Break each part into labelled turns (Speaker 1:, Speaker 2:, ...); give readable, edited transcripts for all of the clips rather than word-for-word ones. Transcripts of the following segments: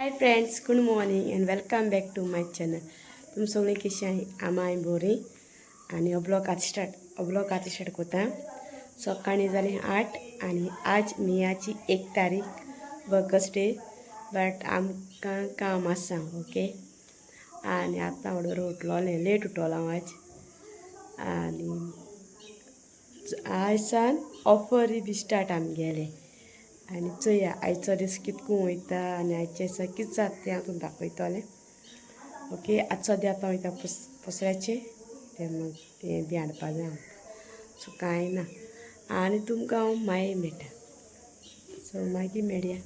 Speaker 1: Hi friends, good morning and welcome back to my channel. तुम सगळीं कशी आहाय? आमाय बरी. आनी हो ब्लॉग आतां स्टार्ट, हो ब्लॉग आतां स्टार्ट करता. सकाळीं जाली 8 आनी आज मेयाची 1 तारीख, वर्कर्स डे, बट आमकां काम आसा. ओके, आनी आतां बरोबर उठलोलें, लेट उठलो हांव आज. आनी आयसान ऑफरूय बी स्टार्ट आमगेलें. आनी चोया आयचो दीस कितको वयता आनी आयचे दिसा कितें जाता तें हांव तुमकां दाखयतलें. ओके, आतां सद्या आतां वयता पसऱ्याचेर, तें मग हें बी हाडपा जाय आमकां. सो कांय ना, आनी तुमकां हांव मागीर मेळटा. सो मागीर मेळया.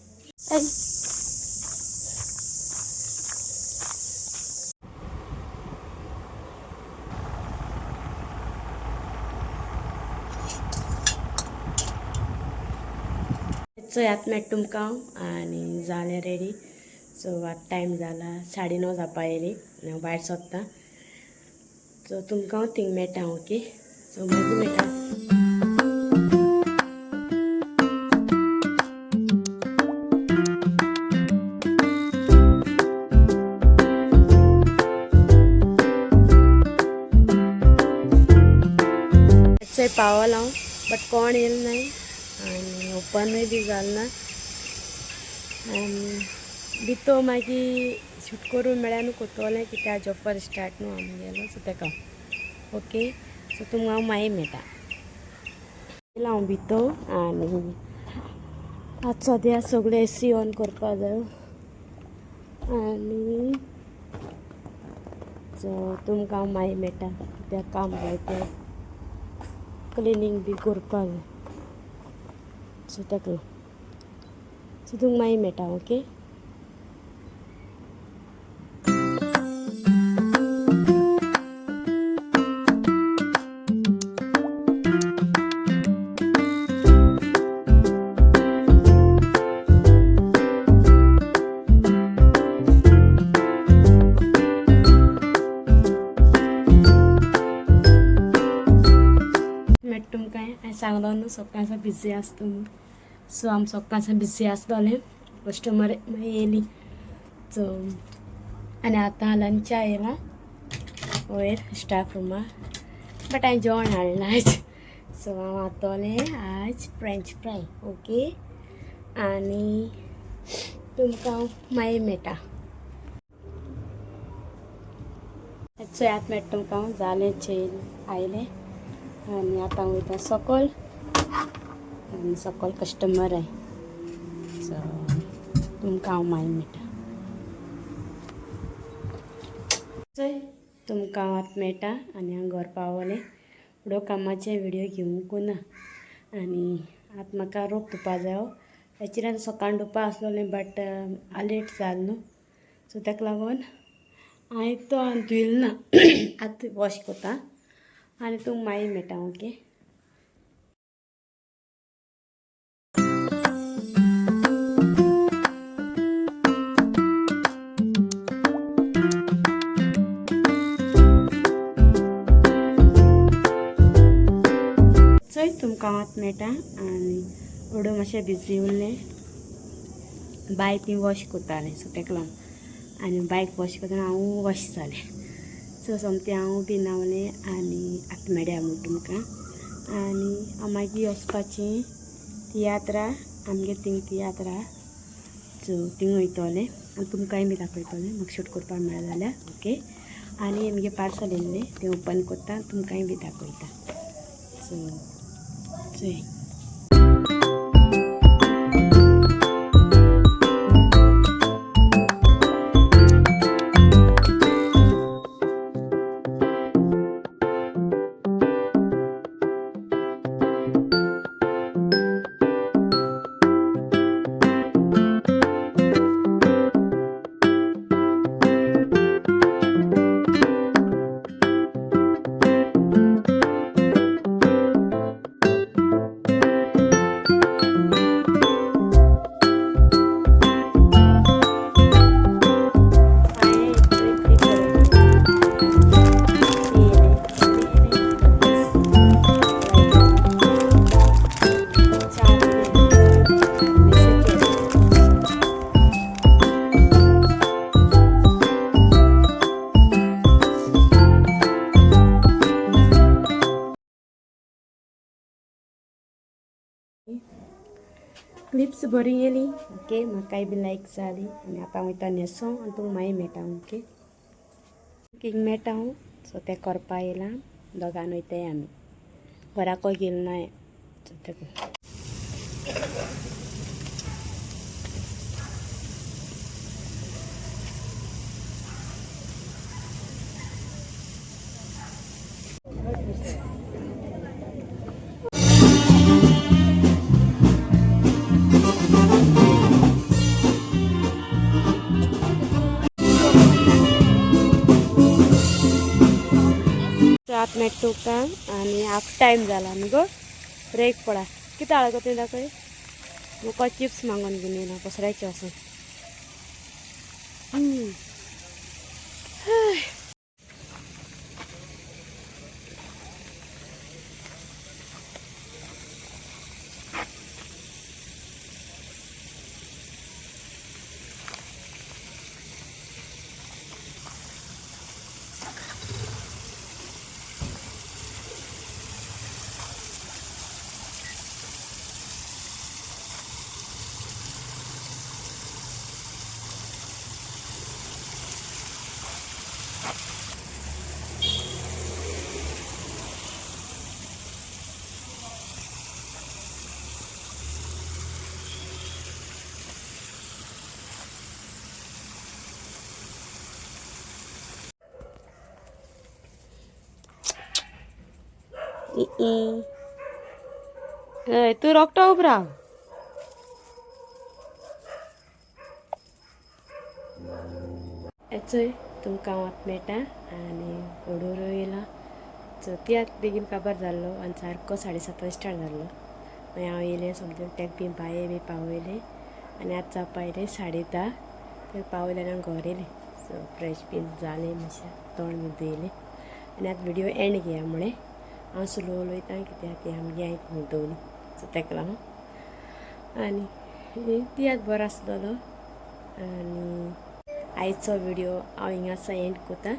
Speaker 1: चोयात, मेळटा तुमकां हांव. आनी जालें रेडी. सो आतां टायम जाला 9:30 जावपा येयली आनी हांव भायर सोदतां. सो तुमकां हांव थिंग मेळटा. ओके, सो मागीर मेळटा. चोय पावल हांव, बट कोण येयलें नाय आनी ओपनूय बी जालें ना. आनी भितर मागीर शूट करूंक मेळ्ळ्यार न्हू कोत्तोलें, कित्याक आज ऑफर स्टार्ट न्हू आमगेलो. सो तेका ओके, सो तुमकां हांव मागीर मेळटा. येयलां हांव भितर आनी आतां सद्या सगळें एसी ऑन करपा जायो. आनी सो तुमकां हांव मागीर मेळटा, कित्याक काम जाय तें क्लिनींग बी करपा जाय. सो तेका लागून सो तुमकां मागीर मेळटा. ओके, मेळटा तुमकां. हांवें सांगलो न्हू सकाळसा बिजी आसता म्हूण. सो आमी सकाळसा बिजी आसतोलें, कस्टमर मागीर येयली. सो आनी आतां लंचा येयलां वयर स्टाफ रुमार, बट हांवें जेवण हाडलां आयज. सो हांव हातोलें आज फ्रेंच फ्राय. ओके, आनी तुमकां हांव मागीर मेळटा. चोयात, मेळटा तुमकां हांव. जालें, चेयल आयलें आनी आतां वयता सकल. आनी सकल कस्टमर आहे. सो तुमकां हांव मागीर मेळटा. चोय, तुमकां हांव आतां मेळटा. आनी हांव घर पावलें. फुडो कामाचे विडियो घेवंक ना. आनी आतां म्हाका रोप धुवपा जायो. एक्चुली आतां सकाळीं धुवपा आसलोलें, बट लेट जालें न्हू. सो ताका लागून हांवें तो धुयलें ना. आतां वॉश करता आनी तुमकां मागीर मेळटा. ओके, चोय, तुमकां आतां मेळटा. आनी उडो मातशें बिजी उरलें, बायक ती वॉश करतालें. सो ताका लागून आनी बायक वॉश करतना हांव वॉश जालें. सो सोमतें हांव बी न्हांवलें आनी आतां मेळया म्हूण तुमकां. आनी हांव मागीर वचपाचें तियात्रा, आमगे थिंग तियात्रा. सो थिंग वयतोलें आनी तुमकांय बी दाखयतलें, म्हाका शूट करपाक मेळ्ळें जाल्यार. ओके, आनी आमगे पार्सल येयल्लें तें ओपन करता, तुमकांय बी दाखयता. सो चोय. क्लिप्स बरी येयली. ओके, म्हाकाय बी लायक जाली. आनी आतां वयता न्हेसो आनी तुमकां मागीर मेळटा. ओके, किंग मेळटा हांव. सो तें करपा येयलां, दोगान वयताय आमी, घराको गेल ना. सो तेका आत मेळटा तुका. आनी हाफ टायम जाला न्हू गो, ब्रेक पडा. कितें हाडलो गो तुवें दाखय. म्हाका चिप्स मागून घेवन येयला पसऱ्याचे वचून. हय, तूं रोखडो उबो राव. येचोय तुमकां हांव आतां मेळटा. आनी ओडोर येयला. सो ती आतां बेगीन काबार जाल्लो आनी सारको 7:30 स्टार्ट जाल्लो. मागीर हांव येयलें समजून तेका बी बाये बी पावयलें. आनी आतां जावपा येयलें 10:30. तर पावयलें आनी हांव घर येयलें. सो फ्रेश बीन जालें, मातशें तोंड बी धुयलें आनी आतां व्हिडियो एंड घेया म्हळें. हांव स्लो उलयता कित्याक ती आमगे आयक न्हिदोवली. सो तेका लागून. आनी ती आतां बरो आसतलो. आनी आयचो व्हिडियो हांव हिंगासर एंड करता.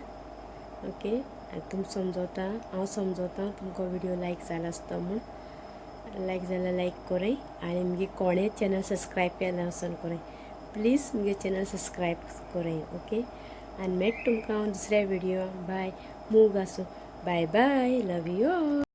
Speaker 1: ओके, आनी तुमकां समजता, हांव समजता तुमकां व्हिडियो लायक जाला आसतो म्हूण. लायक जाल्यार लायक कराय आनी मुगे कोणें चॅनल सबस्क्रायब केलें वचोन कराय. प्लीज मुगे चॅनल सबस्क्रायब कराय. ओके, आनी मेळटा तुमकां हांव दुसऱ्या व्हिडियो. बाय, मूग आसूं. Bye bye, love you all.